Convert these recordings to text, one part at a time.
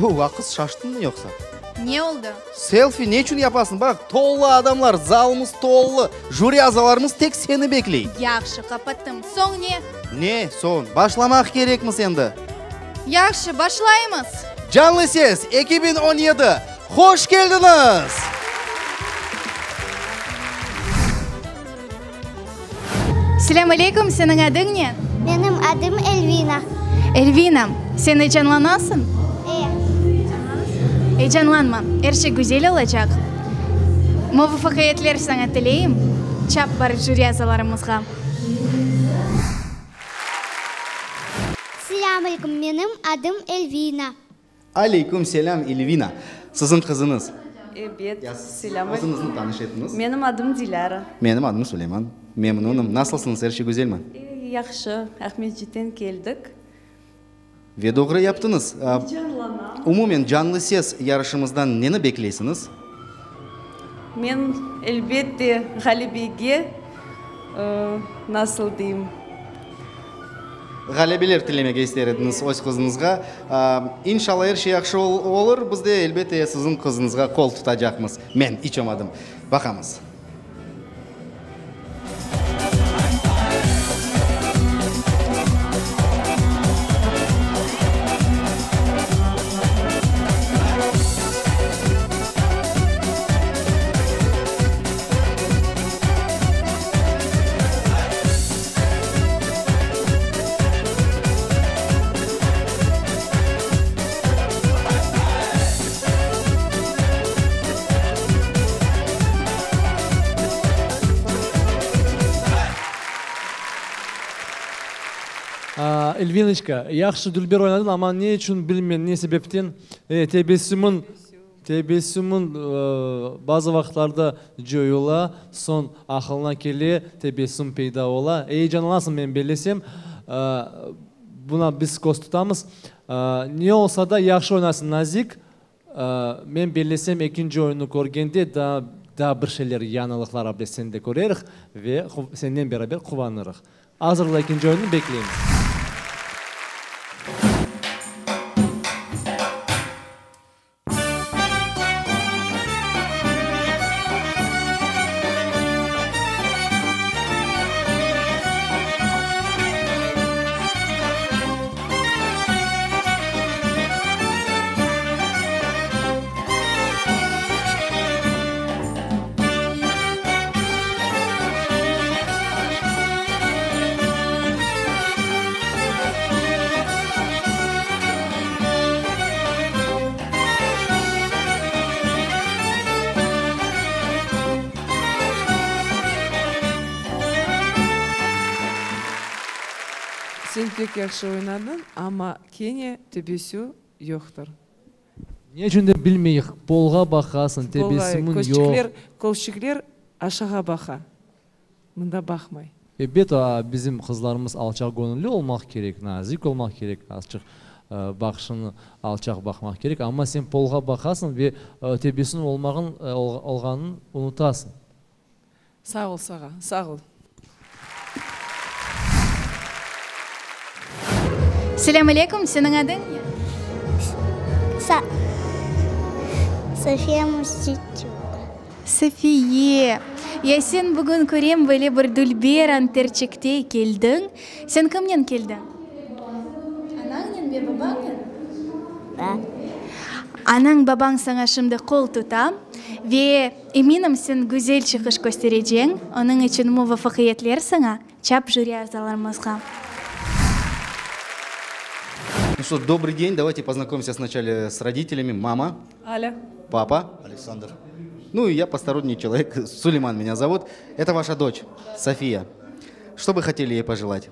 O, aqız, şaştıñmı yoqsa? Ne oldı? Selfi ne içün yapasıñ? Baq, tolu adamlar, zalımız tolu, jüri azalarımız tek seni bekley. Yahşı, qapattım. Soñ ne? Ne soñ? Başlamaq kerekmiz endi. Yahşı, başlaymız! Canlı ses, 2017, hoş keldiñiz! Selâm aleyküm, seniñ adıñ ne? Menim adım Elvina. Elvina, sen eyecanlanasıñ? E. Eyecanlanma, er şey güzel olacaq. Muvafaqiyetler saña tileyim. Çap bar jüri azalarımızğa. Selâm aleyküm, menim adım Elvina. Aleyküm selâm, Elvina. Siziñ qızıñız? Ebet, selâm aleyküm. Özüñizni tanış etiñiz. Menim adım Dilâra. Menim adım Suleyman. Memnunım. Nasılsıñız, er şey güzelmi? Yahşı, Aqmescitten keldik. Ve doğru yaptıñız. Canlanam. Umumen, Canlı ses yarışımızdan neni bekleysiñiz? Men, elbette, ğalebege, nasıl deyim. Ğalebeler tilemege ister ediñiz öz qızıñızğa. İnşallah, er şey yahşı olur. Biz de, elbette, siziñ qızıñızğa qol tutacaqmız. Men, iç olmadım. Baqamız. Elvinoçka, yahşı dülber oynadıñ, amma ne içün bilmem, ne sebepten tebessümiñ, tebessümiñ bazı vaqıtlarda coyula, soñ aqılına kele, tebessüm peyda ola. Eyecanlanasıñ, men bellesem, buna biz köz tutamız. Ne olsa da, yahşı oynaysıñ, nazik. Men bellesem, ekinci oyunnı körgende daa daa bir şeyler, yañılıqlar abde sende körerih ve sennen beraber quvanırıq. Azırla ekinci oyunnı, bekleymiz. Sen pek yahşı oynadıñ, amma kene tebessü yoqtır. Ne içün de bilmeyik, polğa baqasıñ, tebessümiñ yoq. Közçikler aşağa baqa, mında baqmay. Ebet, bizim qızlarımız alçaq göñülli olmaq kerek, nazik olmaq kerek, azçıq baqışını alçaq baqmaq kerek, amma sen polğa baqasıñ ve tebessüm olmağın olğanın unutasıñ. Sağ ol sağa, sağ ol. Selâm aleykum, seniñ adıñ ne? Sofiya Müsitçuk. Sofiye, ya sen bugün körem böyle bir dülber anterçikte keldiñ. Sen kimnen keldiñ? Anañnen ve babañnen? Da. Anañ, babañ saña şimdi qol tuta ve eminim sen güzel çıqış köstereceñ, onıñ içün muvafaqiyetler saña, çap jüri azalarımızğa. Ну что, добрый день, давайте познакомимся сначала с родителями. Мама. Аля. Папа. Александр. Ну и я посторонний человек, Сулейман меня зовут. Это ваша дочь, София. Что бы хотели ей пожелать?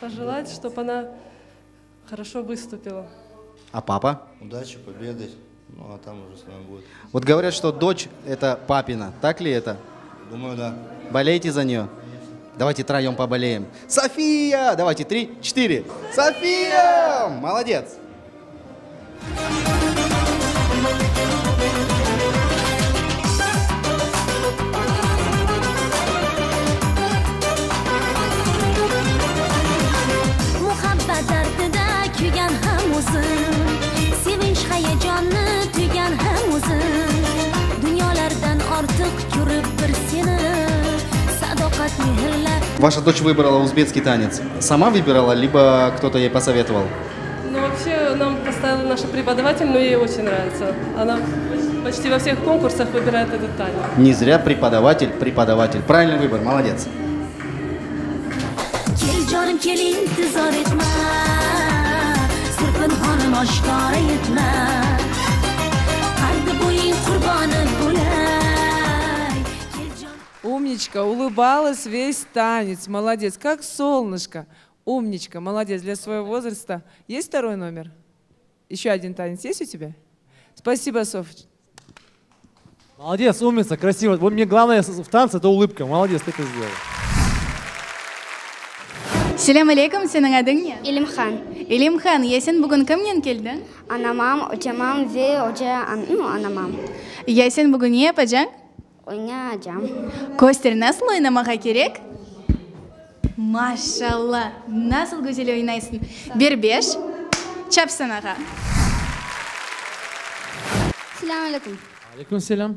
Пожелать, чтобы она хорошо выступила. А папа? Удачи, победы. Ну, а там уже с вами будет. Вот говорят, что дочь это папина. Так ли это? Думаю, да. Болеете за нее? Давайте троем поболеем. София! Давайте, три, четыре. София! Молодец! Muhabbat dardida kuygan ham o'zim. Ваша дочь выбрала узбекский танец. Сама выбирала, либо кто-то ей посоветовал? Ну, вообще, нам поставила наша преподаватель, но ей очень нравится. Она почти во всех конкурсах выбирает этот танец. Не зря преподаватель, преподаватель. Правильный выбор, молодец. Kel canım kel intizar etme Sır pinhanım aşkara etme Qaddi boyıñ qurbanı bolay Kel canım. Умничка, улыбалась весь танец, молодец, как солнышко. Умничка, молодец, для своего возраста. Есть второй номер? Еще один танец есть у тебя? Спасибо, Соф. Молодец, умница, красиво. Вот мне главное в танце это улыбка. Молодец, ты это сделал. Selâm aleyküm, seniñ adıñ ne? İlimhan. İlimhan, ya sen bugün kimnen keldiñ? Anamam, ocamam ve oca, nu, anamam. Ya sen bugün ne yapacañ? Oynaycam. Köster, nasıl oynamağa kerek? Maşalla, nasıl güzel oynaysıñ! Bir beş, çapsın ağa. Selâm aleyküm. Aleyküm selâm.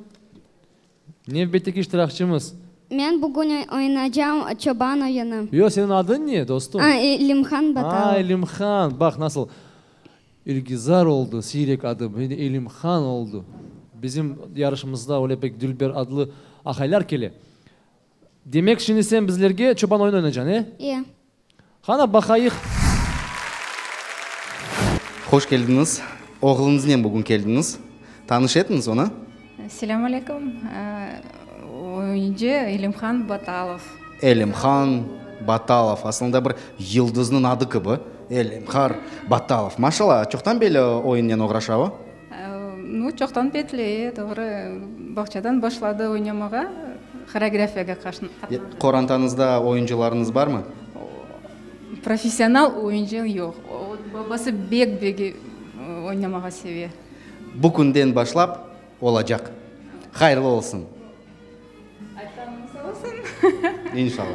Nevbetteki iştirakçımız. Men bugün oynaycam çoban oyunı. Yoq, seniñ adıñ ne, dostum? A, İlimhan Batalov. A, İlimhan, baq nasıl İlgizar oldı, siyrek adı, şimdi İlimhan oldı. Bizim yarışımızda öyle pek dülber adlı aqaylar kele. Demek, şimdi sen bizlerge çoban oyunı oynayacañ, e? E. Qana, baqayıq. Hoş keldiñiz. Oğluñıznen bugün keldiñiz. Tanış etiñiz onı. Selâm aleyküm. Oyuncı Elimhan Batalov. Elimhan Batalov, aslında bir yıldıznıñ adı kibi, Elimhar Batalov. Maşallah, çoqtan beli oyunnen oğraşa o? Nu, çoqtan betli, e, doğru. Bağçadan başladı oynamağa, horeografiyaga qatnadı. Qorantañızda oyuncılarıñız barmı? Professional oyuncı yoq. Babası bek-bek oynamağa seve. Bu künden başlap olacaq. Hayırlı olsun! Aytqanıñız olsun! İnşallah!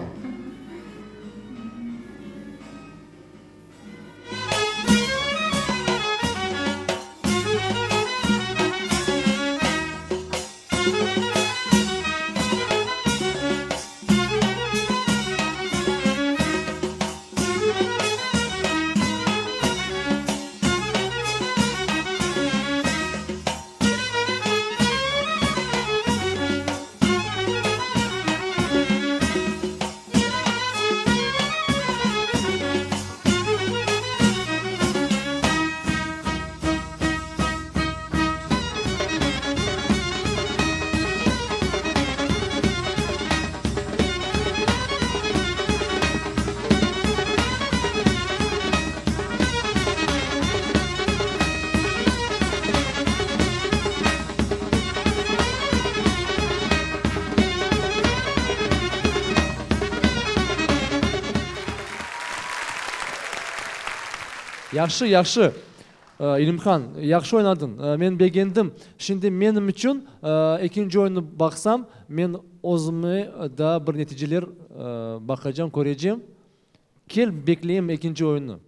Yahşı, yahşı, İlimhan, yahşı oynadıñ. Men begendim. Şimdi menim içün ekinci oyunnı baqsam, men özüme daa bir neticeler baqacam, körecem. Kel, bekleyim ekinci oyunnı.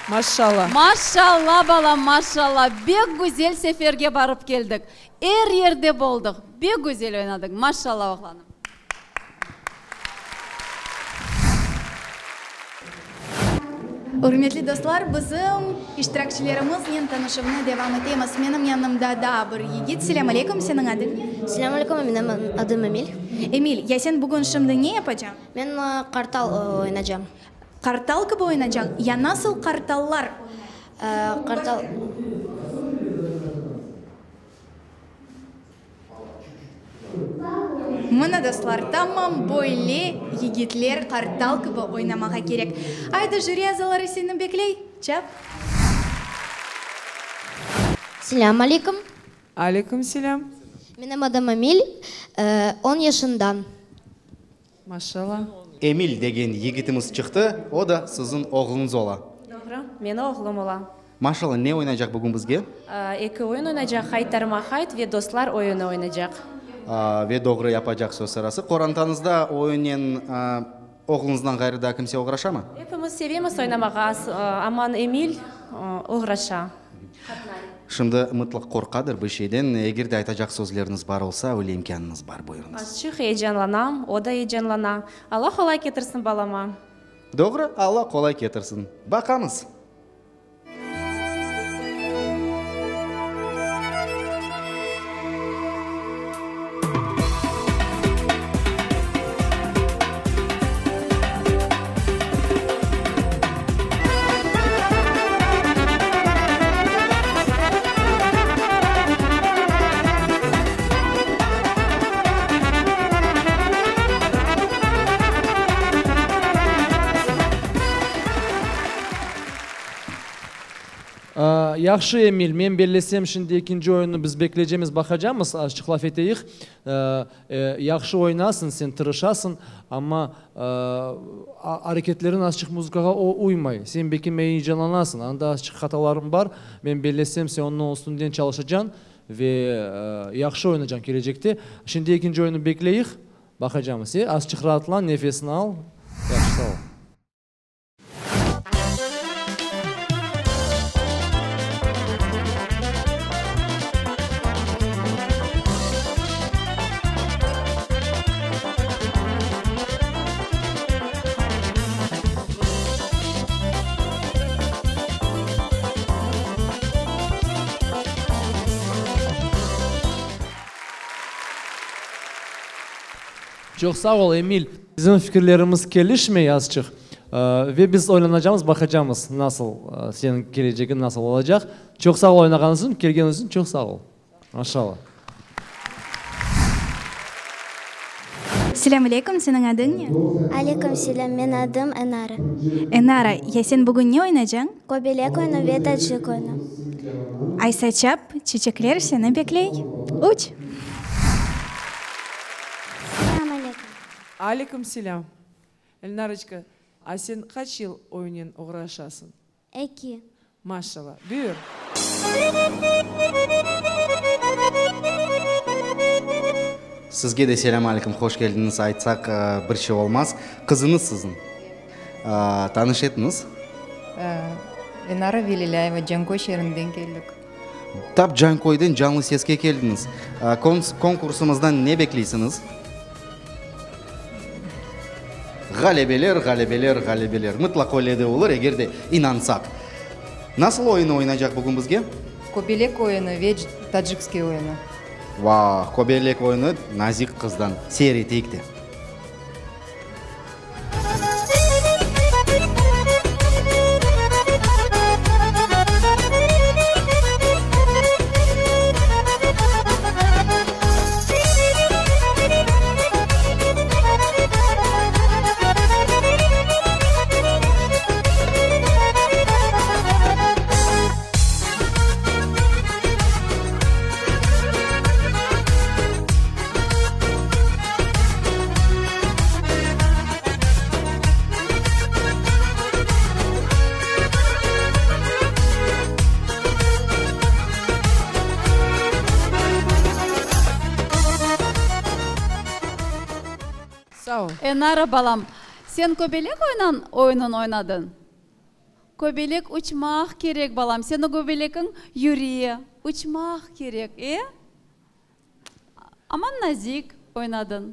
Maşşalla. Maşşalla, balam, maşşalla, bek güzel seferge barıp keldik. Er yerde boldıq, bek güzel oynadıñ, maşşalla, oğlanım. Ürmetli dostlar, bizim iştirakçilerimiznen tanışuvnı devam etemiz. Menim yanımda daa bir yigit. Selâm aleykum, seniñ adıñ ne? Selâm aleykum, menim adım Emil. Emil, ya sen bugün şimdi ne yapacañ? Men qartal oynacam. Qartal kibi oynacañ? Ya nasıl qartallar oynay? Qartal. Mına, dostlar, tamam böyle yigitler qartal kibi oynamağa kerek. Aydı, jüri azaları seni bekley, çap! Selâm aleyküm. Aleyküm selâm. Menim adım Emil, on yaşından. Maşallah. Emil degen yigitimiz çıqtı, o da siziñ oğluñız ola. Doğru, meni oğlum ola. Maşallah, ne oynaycaq bugün bizge? Eki oyun oynaycaq, Haytarma hayt ve Dostlar oyunı oynaycaq. Ve doğru yapacaq söz sırası. Qorantañızda oyunnen oğluñızdan ğayrı daa kimse oğraşamı? Epimiz sevemiz oynamağa, aman Emil oğraşa. Şimdi mıtlaq qorqadır bir şeyden. Eger de aytacaq sözleriñiz bar olsa, öyle imkânıñız bar, buyurıñız. Azçıq eyecanlanam, o da eyecanlana. Alla qolay ketirsin balama. Doğru, Alla qolay ketirsin. Baqamız. Yahşı, Emil, men bellesem, şimdi ekinci oyunnı biz bekleycemiz, baqacamız, azçıq laf eteyik. Yahşı oynasıñ, sen tırışasıñ, amma areketleriñ azçıq muzıkağa uymay. Sen belki eyecanlanasıñ, anda azçıq hatalarıñ bar. Men bellesem, sen onıñ üstünden çalışacañ ve yahşı oynacañ kelecekte. Şimdi ekinci oyunnı bekleyik, baqacamız. E, azçıq raatlan, nefesini al. Yahşı, sağ ol. Çoq sağ ol, Emil. Bizim fikirlerimiz kelişmey azçıq ve biz oylanacamız, baqacamız, nasıl seniñ kelecegiñ nasıl olacaq. Çoq sağ ol oynağanıñ içün, kelgeniñ içün çoq sağ ol. Maşallah. Selâm aleykum, seniñ adıñ ne? Aleyküm selâm, menim adım Enara. Enara, ya sen bugün ne oynacañ? Kobelek oyunu ve tacik oyunu. Aysa çap, çiçekler seni bekley. Uç! Selâm aleyküm. Aleyküm selâm. Elnaroçka, a sen qaç yıl oyunen oğraşasıñ? Eki. Maşallah. Buyur. Sizge de selâm aleyküm, hoş keldiñiz aytsaq bir şey olmaz. Qızıñız siziñ. Tanış etiñiz. Elnara Velilâyeva, Canköy şeerinden keldik. Tap Canköyden Canlı Seske keldiñiz. Konkursımızdan ne bekleysiñiz? Ğalebeler, ğalebeler, ğalebeler. Mıtlaq öyle de olur, eger de inansaq. Nasıl oyun oynaycaq bugün bizge? Kobelek oyunı ve tacikskiy oyunı. Vah, kobelek oyunı nazik qızdan. Seyir eteyik de. Sağ ol. Enara balam, sen kobelek oynan oyunın oynadıñ? Kobelek uçmaq kerek, balam, seniñ kobelekiñ yüre, uçmaq kerek, e? Aman nazik oynadıñ.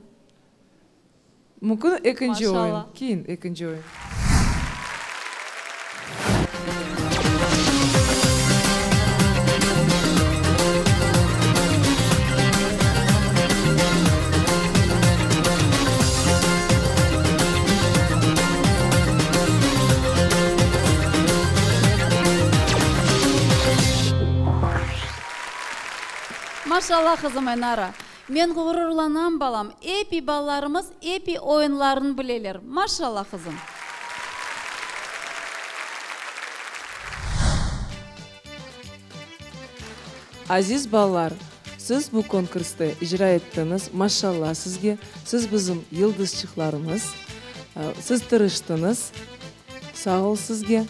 Mümkün ekinci oyun. Keyin ekinci oyun. Maşallah, qızım Enara. Men ğururlanam, balam, epi balalarımız epi oyunlarnı bileler. Maşallah, qızım. Aziz balalar, siz bu konkursta icra ettiñiz, maşallah sizge, siz bizim yıldızçıqlarımız, siz tırıştıñız, sağ ol sizge.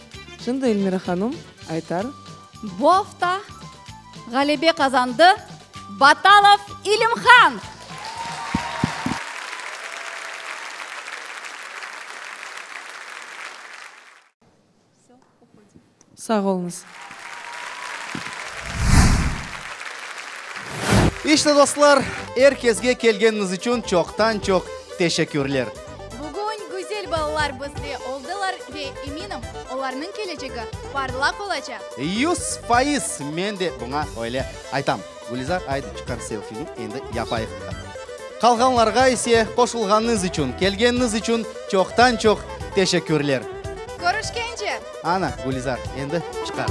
Şimdi Elmira hanım aytar. Bu afta ğalebe qazandı Batalov İlimhan! Sağ oluñız. İşte, dostlar, er kesge kelgeniñiz içün çoqtan-çoq teşekkürler. Bugün güzel balalar bizde oldılar ve eminim, olarnıñ kelecegi parlaq olacaq. 100%, men de buña öyle aytam. Gülizar, aydı, çıqar selfini, endi yapayıq. Qalğanlarğa ise qoşulğanıñız içün, kelgeniñiz içün çoqtan-çoq teşekkürler. Körüşkence! Ana, Gülizar, endi çıqar.